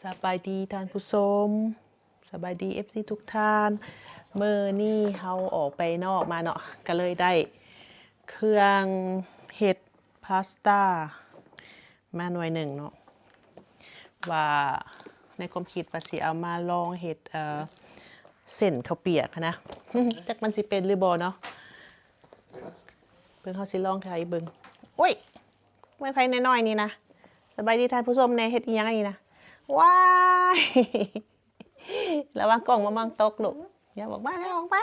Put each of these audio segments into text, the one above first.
ສະບາຍດີທ່ານຜູ້ຊົມ ສະບາຍດີ ເອັຟຊີ ທຸກທ່ານ. ມື້ນີ້ເຮົາອອກໄປນອກມາເນາະ ກະເລີຍໄດ້ເຄື່ອງເຮັດພາສຕາມາໜ່ວຍໜຶ່ງເນາະ ວ່າໃນຄວາມຄິດວ່າຊິເອົາມາລອງເຮັດ ເອີ ເສັ້ນເຂົ້າປຽກຫັ້ນນະ ຈັກມັນຊິເປັນຫຼືບໍ່ເນາະ. ເບິ່ງ ເຮົາຊິລອງໄຂເບິ່ງ. ໂອ້ຍ! ແມ່ນໃຜນ້ອຍໆນີ້ນະ? ສະບາຍດີທ່ານຜູ້ຊົມແດ່. ເຮັດອີ່ຫຍັງອັນນີ້ນະ? ວ້າຍ! ລະວັງກ້ອງມາມັງຕົກລູກ. ຢ່າອອກມາ ຢ່າອອກມາ.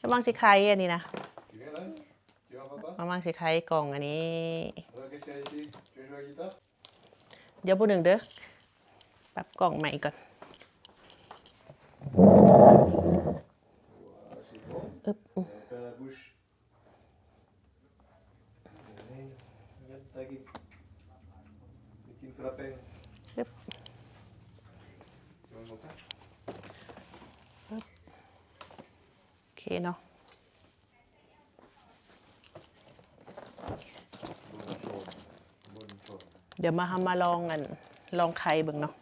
ລະວັງຊິໄຂອັນນີ້ນະ. ມາມັງຊິໄຂກ້ອງອັນນີ້. ດຽວຜູ້ໜຶ່ງເດີ. ປັບກ້ອງໃໝ່ກ່ອນ. ອຶບ. ໂອເຄເນາະ. ດຽວມາ ເຮົາມາລອງອັນ ລອງໄຂເບິ່ງເນາະ.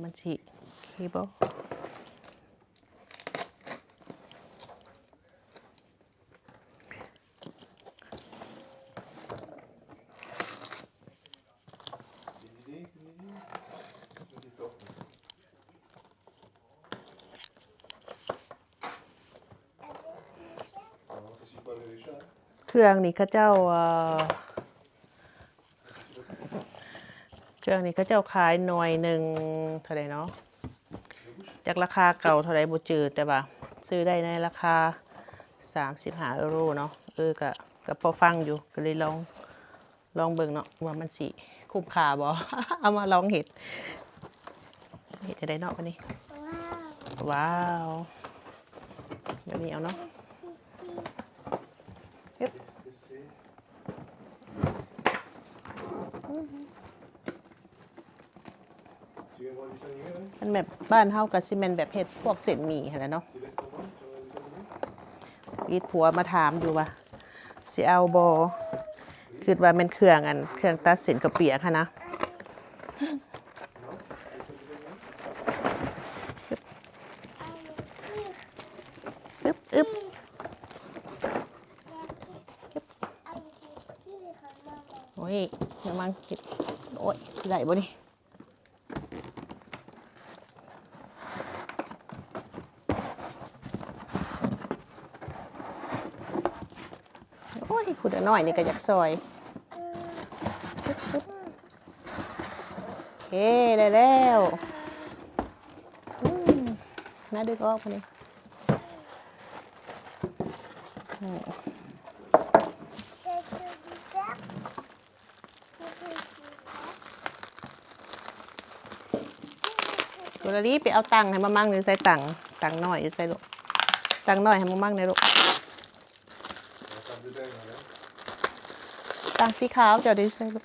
ມັນຊິໂອເຄບໍ່? ເຄື່ອງນີ້ເຂົາເຈົ້າ ເອີ ເຄື່ອງນີ້ເຂົາເຈົ້າຂາຍໜ່ວຍໜຶ່ງເທົ່າໃດເນາະ? ຈັກລາຄາເກົ່າເທົ່າໃດບໍ່ຈື່ ແຕ່ວ່າຊື້ໄດ້ໃນລາຄາສາມສິບຫ້າເອີໂຣເນາະ. ເອີ ກະ ກະພໍຟັງຢູ່ ກະເລີຍລອງ ລອງເບິ່ງເນາະ ວ່າມັນຊິຄຸ້ມຄ່າບໍ່? ເອົາມາລອງເຮັດ. ເຮັດຈັ່ງໃດເນາະບາດນີ້? ວ້າວ ແບບນີ້ເອົາເນາະ. ມັນແບບ ບ້ານເຮົາກະຊິແມ່ນແບບເຮັດພວກເສັ້ນໝີ່ຫັ້ນແຫຼະເນາະ. ອີດຜົວມາຖາມຢູ່ວ່າຊິເອົາບໍ່? ຄິດວ່າແມ່ນເຄື່ອງອັນ ເຄື່ອງຕັດເສັ້ນເຂົ້າປຽກຫັ້ນນະ. ອຶບ ອຶບ. ໂອ້ຍ ລະວັງ ໂອ້ຍ ຊິໄດ້ບໍ່ນີ້? ໂອ້ຍ ຜູ້ນ້ອຍນີ້ກະຢາກຊ່ອຍ. ໂອເຄ ໄດ້ແລ້ວ. ອືມ ມາດຶງອອກບາດນີ້. ອືມ. ໂກລາລີ ໄປເອົາຕັ່ງໃຫ້ມາມັງຢູ່ໃສ? ຕັ່ງ ຕັ່ງນ້ອຍຢູ່ໃສລູກ? ຕັ່ງນ້ອຍໃຫ້ມາມັງແດ່ລູກ. ຕັ່ງສີຂາວເຈົ້າຢູ່ໃສລູກ?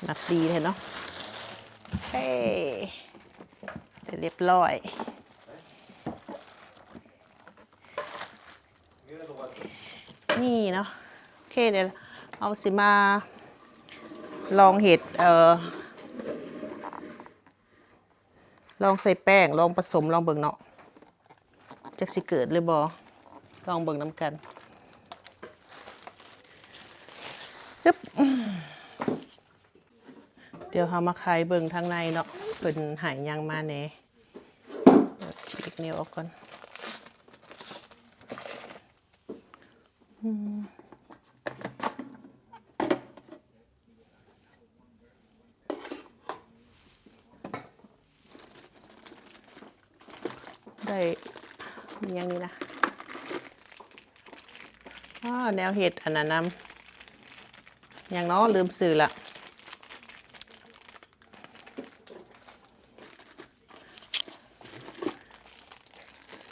ນັບດີແທ້ເນາະ. ເອີ ໄດ້ຮຽບຮ້ອຍ. ນີ້ເນາະ ໂອເຄ ດຽວເຮົາຊິມາລອງເຮັດ ເອີ ລອງໃສ່ແປ້ງ ລອງປະສົມ ລອງເບິ່ງເນາະ ຈັກຊິເກີດຫຼືບໍ່ ລອງເບິ່ງນຳກັນ. ຮຶບ ດຽວເຮົາມາໄຂເບິ່ງທາງໃນເນາະ ເພິ່ນໃຫ້ຫຍັງມາແດ່. ເອົາຊີ້ກແນວອອກກ່ອນ. ອືມ ໄດ້ ມີຫຍັງນີ້ນະ? ອ້າ ແນວເຮັດອັນນັ້ນນຳ ຫຍັງເນາະ ລືມຊື່ລະ.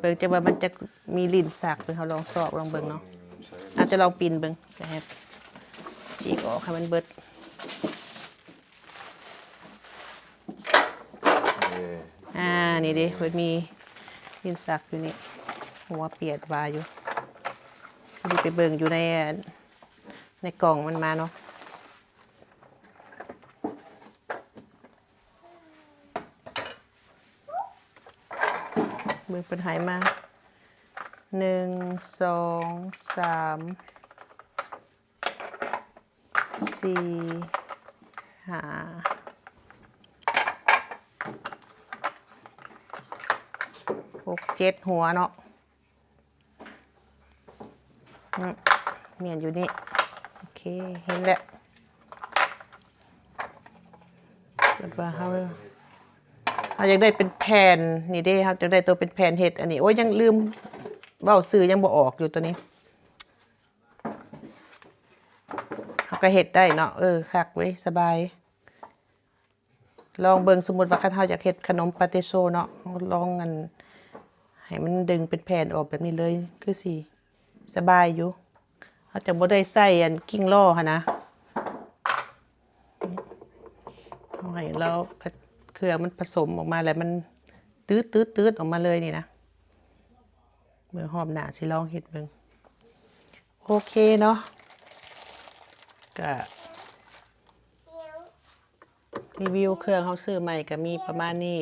ເບິ່ງ ແຕ່ວ່າມັນຈະມີລິ້ນສັກ ເບິ່ງ ເຮົາລອງຊອກລອງເບິ່ງເນາະ. ອາດຈະລອງປິ່ນເບິ່ງ ຈະໃຫ້ ປີກອອກໃຫ້ມັນເບິດ. ເອີ ອ່າ ນີ້ເດ້ ເພິ່ນມີລິ້ນສັກຢູ່ນີ້ ຫົວປຽດວ່າຢູ່ ພໍດີໄປເບິ່ງຢູ່ໃນ ໃນກ່ອງມັນມາເນາະ. ເບິ່ງເພິ່ນໃຫ້ມາ ໜຶ່ງ ສອງ ສາມ ສີ່ ຫ້າ ຫົກ ເຈັດ ຫົວເນາະ. ອືມ ແມ່ນຢູ່ນີ້. ໂອເຄ ເຫັນແລ້ວ. ແບບວ່າເຮົາ ເຮົາຢາກໄດ້ເປັນແຜ່ນນີ້ເດ້ ເຮົາຢາກໄດ້ໂຕເປັນແຜ່ນເຮັດອັນນີ້. ໂອ້ຍ ຍັງລືມເວົ້າຊື່ ຍັງບໍ່ອອກຢູ່ໂຕນີ້. ເຮົາກໍເຮັດໄດ້ເນາະ. ເອີ ຄັກເວີຍ ສະບາຍ. ລອງເບິ່ງ ສົມມຸດວ່າຄັນເຮົາຢາກເຮັດຂະໜົມປາເຕໂຊເນາະ ເຮົາລອງອັນ ໃຫ້ມັນດຶງເປັນແຜ່ນອອກແບບນີ້ເລີຍ ຄືຊິສະບາຍຢູ່. ເຮົາຈະບໍ່ໄດ້ໃຊ້ອັນກິ່ງລໍ້ຫັ້ນນະ ເຮົາໃຫ້ລາວ ເຄື່ອງມັນປະສົມອອກມາແລ້ວ ມັນຕືດໆໆອອກມາເລີຍນີ້ນະ. ເບິ່ງຮອບໜ້າ ຊິລອງເຮັດເບິ່ງ. ໂອເຄເນາະ ກະ ຣີວິວເຄື່ອງເຮົາຊື້ໃໝ່ກະມີປະມານນີ້.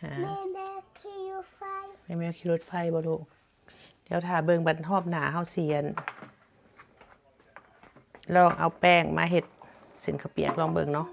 ຫາ ແມ່ແມວຂີ່ລົດໄຟ ແມ່ແມວຂີ່ລົດໄຟບໍ່ລູກ? ດຽວຖ້າເບິ່ງບັດຮອບໜ້າເຮົາຊິອັນ ລອງເອົາແປ້ງມາເຮັດເສັ້ນເຂົ້າປຽກລອງເບິ່ງເນາະ.